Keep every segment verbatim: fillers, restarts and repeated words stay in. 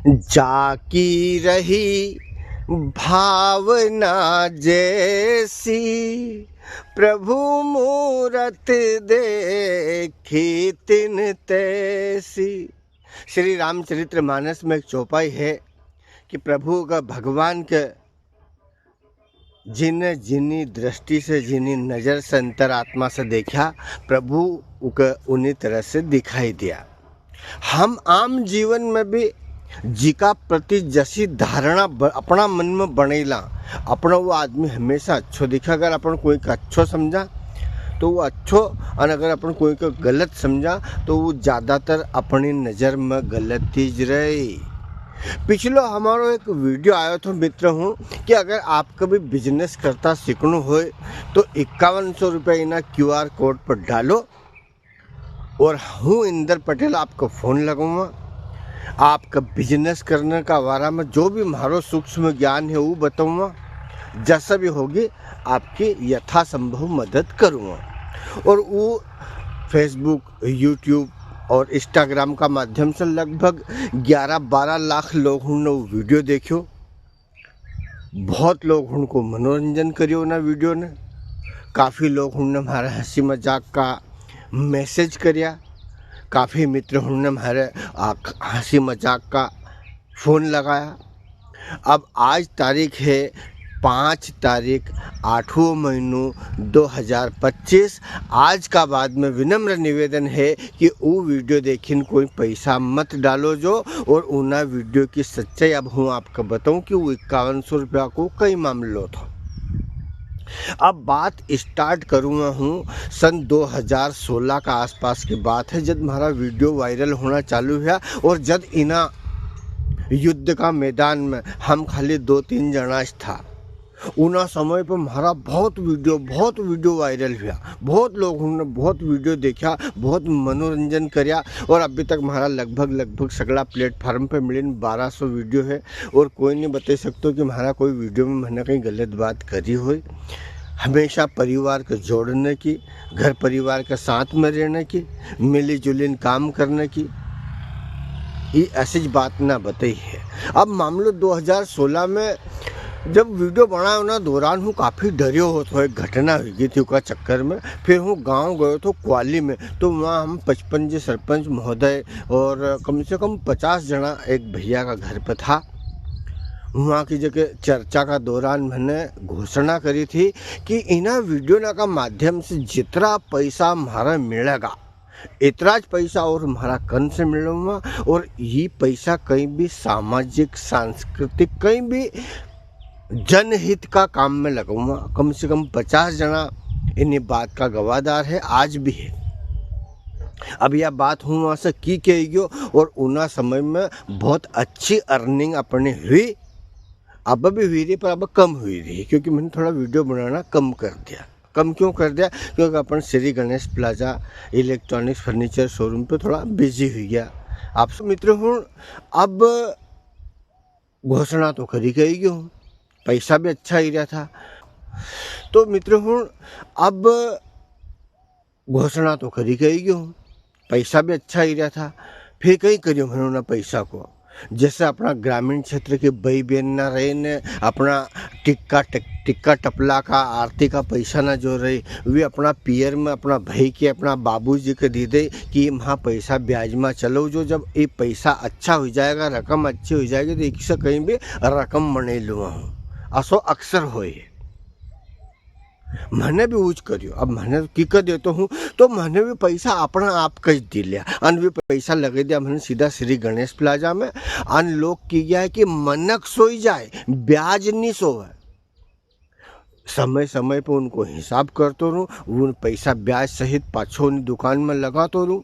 जाकी रही भावना जैसी, प्रभु मूरत देखी तिन तैसी। श्री रामचरित्र मानस में एक चौपाई है कि प्रभु का, भगवान के जिन जिनी दृष्टि से, जिनी नजर से, अंतरात्मा से देखा, प्रभु उके उन्हीं तरह से दिखाई दिया। हम आम जीवन में भी जिका प्रति जसी धारणा ब-, अपना मन में बनेला, अपना वो आदमी हमेशा अच्छो दिखे। अगर अपन कोई का अच्छो समझा, तो वो अच्छो, और अगर अपन कोई का गलत समझा, तो वो ज्यादातर अपनी नजर में गलत ही रहे। पिछलो हमारो एक video आयो थो मित्र हूँ कि अगर आपका भी business करता सीखनो होय तो इक्यावन सौ रुपया इना Q R code पर डालो और हूँ इंदर पटेल आपको phone लगाऊंगा। आपका business करने का बारे में जो भी म्हारो सूक्ष्म ज्ञान है वो बताऊंगा, जैसा भी होगी आपकी यथासंभव मदद करूंगा। और वो Facebook, YouTube और Instagram का माध्यम से लगभग ग्यारह बारह लाख लोग हुण ने वो video देख्यो। बहुत लोग हुण को मनोरंजन करियो उना video ने। काफी लोग हुण ने म्हारे हंसी मजाक का message करिया। काफी मित्र हुण ने म्हारे आ हंसी मजाक का phone लगाया। अब आज तारीख है पाँच तारीख, आठवां महीनो दो हजार पच्चीस। आज का बाद में विनम्र निवेदन है कि वो video देखिन कोई पैसा मत डालो जो, और उना video की सच्चाई अब हूँ आपको बताऊं कि वो इक्यावन सौ रुपया को कई मामलो थो। अब बात start करूँगा हूँ, सन दो हजार सोलह का आसपास की बात है, जब म्हारा video viral होना चालू हुआ और जब इना युद्ध का मैदान में हम खाली दो तीन जना ज था। उना समय पर म्हारा बहुत video, बहुत video viral हुआ, बहुत लोग हुण ने बहुत video देखा, बहुत मनोरंजन करया और अभी तक म्हारा लगभग, लगभग सगला platform पे मिलीन बारह सौ video है और कोई नहीं बता सकतो कि म्हारा कोई video में मैंने कहीं गलत बात करी होय। हमेशा परिवार को जोड़ने की, घर परिवार के साथ में रहने की, मिली जुलिन काम करने की, ये ऐसी ज बात ना बताई है। अब मामलो दो हजार सोलह में जब video बनायो ना दौरान हूँ काफी डरियो हो, तो एक घटना हुई गई थी उका चक्कर में। फिर हूँ गांव गयो थो क्वाली में, तो वहाँ हम पचपन जी सरपंच महोदय और कम से कम पचास जना एक भैया का घर पे था। वहाँ की जगह चर्चा का दौरान मैंने घोषणा करी थी कि इना video ना का माध्यम से जितरा पैसा म्हारा मिलेगा, इतरा ज पैसा और म्हारा कन से मिलूंगा और ये पैसा कहीं भी सामाजिक, सांस्कृतिक, कहीं भी जनहित का काम में लगाऊंगा। कम से कम पचास जना इन्हीं बात का गवाहदार है, आज भी है। अब यह बात हूँ वहाँ से की कही गयो और उना समय में बहुत अच्छी earning अपनी हुई, अब भी हुई रही, पर अब कम हुई रही, क्योंकि मैंने थोड़ा video बनाना कम कर दिया। कम क्यों कर दिया? क्योंकि अपन Shri Ganesh plaza electronics furniture showroom पे थोड़ा busy हुई गया। आप सब मित्र हुण, अब घोषणा तो करी के ही गयो हूँ, पैसा भी अच्छा ही रहा था। तो मित्र हुण, अब घोषणा तो करी के ही गयो हूँ, पैसा भी अच्छा ही रहा था, फिर कहीं करियो मैंने उना पैसा को। जैसे अपना ग्रामीण क्षेत्र के बई बेन ना रहे ने, अपना टिक्का टक-, टिक्का टपला का, आरती का पैसा ना जो रहे, वे अपना पियर में अपना भाई के, अपना बाबूजी के दे दे कि म्हा पैसा ब्याज में चलो जो, जब ये पैसा अच्छा हो जाएगा, रकम अच्छी हो जाएगी, तो एक से कहीं भी रकम बने लुआ हूँ। असो अक्सर होए। म्हने भी ऊज करियो। अब म्हने की कर देतो हूँ, तो म्हने भी पैसा अपना आप कज दी लिया। अन वे पैसा लगे दिया म्हने सीधा श्री गणेश प्लाजा में। अन लोग की गया है कि मनक सोई जाए, ब्याज नी सोवे। समय समय पे उनको हिसाब करतो रहूं, उन पैसा ब्याज सहित पाछो उन दुकान में लगातो रहूं।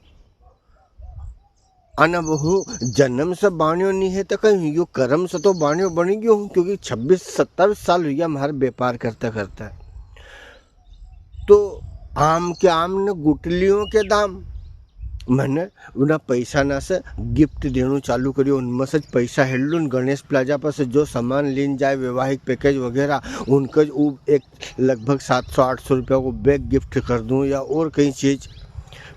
अन अब हूँ जन्म से बाण्यो नी है तो कहीं यो कर्म से तो बाण्यो बनी गयो हूँ, क्योंकि छब्बीस सत्तावीस साल हुई गया म्हारे व्यापार करता करता। तो आम के आम ने गुटलियों के दाम, मैंने उना पैसा ना से gift देणो चालू करियो। उनमें से ज पैसा हेड़ लूँ, गणेश प्लाजा पर से जो सामान लीन जाए, वैवाहिक package वगैरह, उनका ज उ एक लगभग सात सौ आठ सौ रुपया को bag gift कर दूँ या और कई चीज।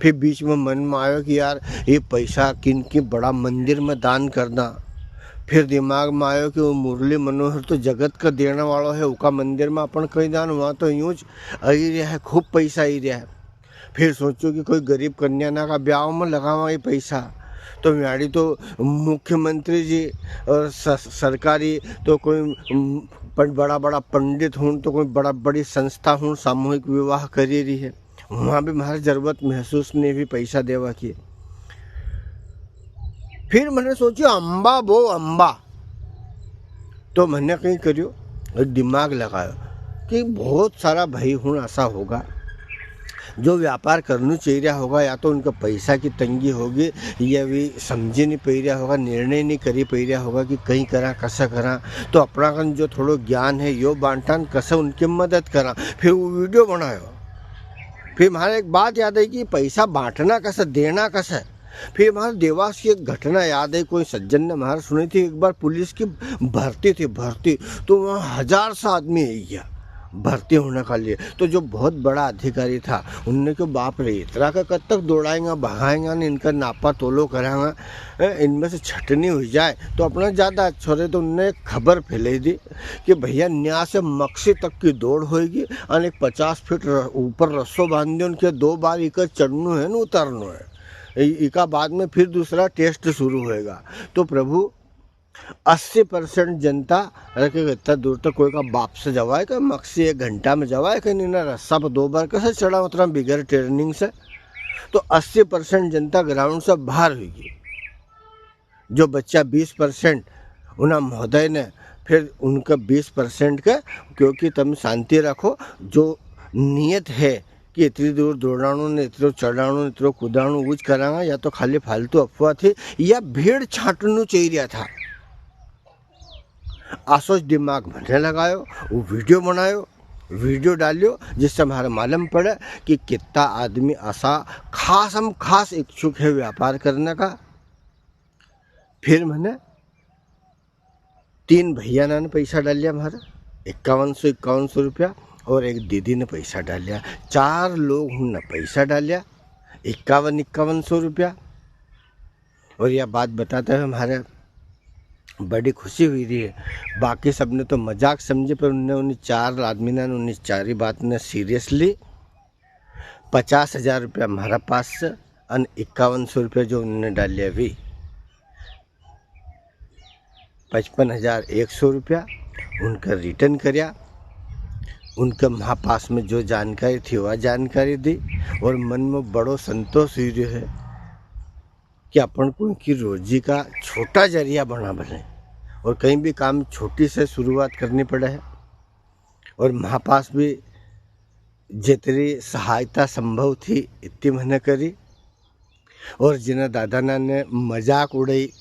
फिर बीच में मन में आयो कि यार, ये पैसा किन के बड़ा मंदिर में दान कर दा। फिर दिमाग में आयो कि वो मुरली मनोहर तो जगत का देने वालो है, उका मंदिर में अपन कई दान, वहाँ तो यूं ज आई रहा है, खूब पैसा आई रहा है। फिर सोचो कि कोई गरीब कन्या ना का ब्याव में लगावा ये पैसा, तो म्याड़ी तो मुख्यमंत्री जी और स-, सरकारी तो कोई, उम, पं-, बड़ा बड़ा पंडित होण, तो कोई बड़ा बड़ी संस्था होण, सामूहिक विवाह करी रही है, वहाँ भी म्हारे जरूरत महसूस नहीं हुई पैसा देवा की। फिर मैंने सोचो, अम्बा बो अम्बा, तो मैंने कई करियो, एक दिमाग लगायो कि बहुत सारा भाई हुण ऐसा होगा जो व्यापार करना चाह रहा होगा, या तो उनका पैसा की तंगी होगी, या भी समझी नहीं पा रहा होगा, निर्णय नहीं करी पा रहा होगा कि कई करा, कसा करा। तो अपना कन जो थोड़ो ज्ञान है, यो बांटान कसा उनकी मदद करा। फिर वो वीडियो बनायो। फिर म्हारे एक बात याद आई कि पैसा बांटना कसा, देना कसा। फिर म्हारे देवास की एक घटना याद आई, कोई सज्जन ने म्हारे सुनी थी। एक बार पुलिस की भर्ती थी, भर्ती, तो वहाँ हजार सा आदमी आई गया भर्ती होने के लिए। तो जो बहुत बड़ा अधिकारी था, उनने कहो, "बाप रे, इतरा का कद तक दौड़ाएंगा, भगाएंगा ने इनका नापा तोलो कराएंगा, ए, इनमें से छटनी हुई जाए तो अपना ज्यादा अच्छा रहे।" तो उनने एक खबर फैलाई दी कि भैया, न्या से मक्सी तक की दौड़ होएगी, अने एक पचास फीट र-, ऊपर रस्सो बांध दियो, उनके दो बार इका चढ़नो है न उतरनो है। इ-, इका बाद में फिर दूसरा test शुरू होएगा। तो प्रभु, अस्सी percent जनता रखे, इतना दूर तक कोई का बाप से जवाए, का मक्सी एक घंटा में जवाए, का नी ना, रस्सा पर दो बार कैसे चढ़ा उतरा बिगर training से? तो अस्सी percent जनता ground से बाहर हुई गई। जो बच्चा बीस percent उना महोदय ने फिर उनका बीस percent के, क्योंकि तम शांति रखो, जो नियत है कि इतनी दूर दौड़ाणो ने, इतनो चढ़ाणो, इतनो कूदाणो, वो ज करांगा, या तो खाली फालतू अफवाह थी, या भीड़ छांटनू चाहिए रहा था। आसो ज दिमाग मने लगायो, वो वीडियो बनायो, वीडियो डालियो, जिससे म्हारे मालूम पड़े कि कितना आदमी असा खास हम खास इच्छुक है व्यापार करने का। फिर मने तीन भैया ना ने पैसा डालिया म्हारे, इक्यावन सौ, इक्यावन सौ रुपया, और एक दीदी ने पैसा डालिया। चार लोग हुण ने पैसा डालिया, इक्यावन, इक्यावन सौ रुपया। और या बात बताते हुए म्हारे बड़ी खुशी हुई रही है। बाकी सबने तो मजाक समझी, पर उनने, उन्हीं चार आदमी ने, उन्हीं चारी बात ने serious ली। पचास हजार रुपया म्हारा पास से, अन इक्यावन सौ रुपया जो उनने डालिया वी, पचपन हजार एक सौ रुपया उनका return करया। उनके म्हा पास में जो जानकारी थी, वा जानकारी दी, और मन में बड़ो संतोष हुई रह्यो है कि अपन कोई की रोजी का छोटा जरिया बना भले, और कई भी काम छोटी से शुरुआत करनी पड़े है। और म्हा पास भी जितरी सहायता संभव थी, इतनी मने करी। और जिना दादा ना ने मजाक उड़ाई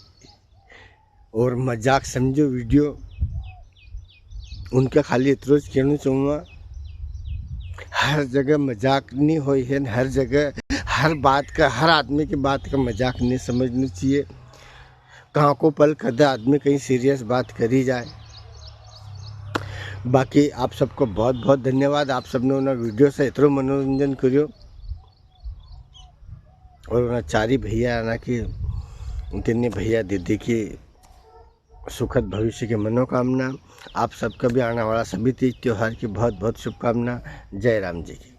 और मजाक समझो वीडियो, उनके खाली इतरो ज कहणो चाहूँगा, हर जगह मजाक नहीं होई है, हर जगह, हर बात का, हर आदमी की बात का मजाक नहीं समझना चाहिए। कहाँ को पल कदे आदमी कई serious बात करी जाए। बाकी आप सबको बहुत बहुत धन्यवाद, आप सबने उना वीडियो से इतरो मनोरंजन करियो। और उना चारी भैया ना की, तीनी भैया दीदी की सुखद भविष्य की मनोकामना। आप सबका भी आने वाला सभी तीज त्योहार की बहुत बहुत शुभकामना। जय राम जी की।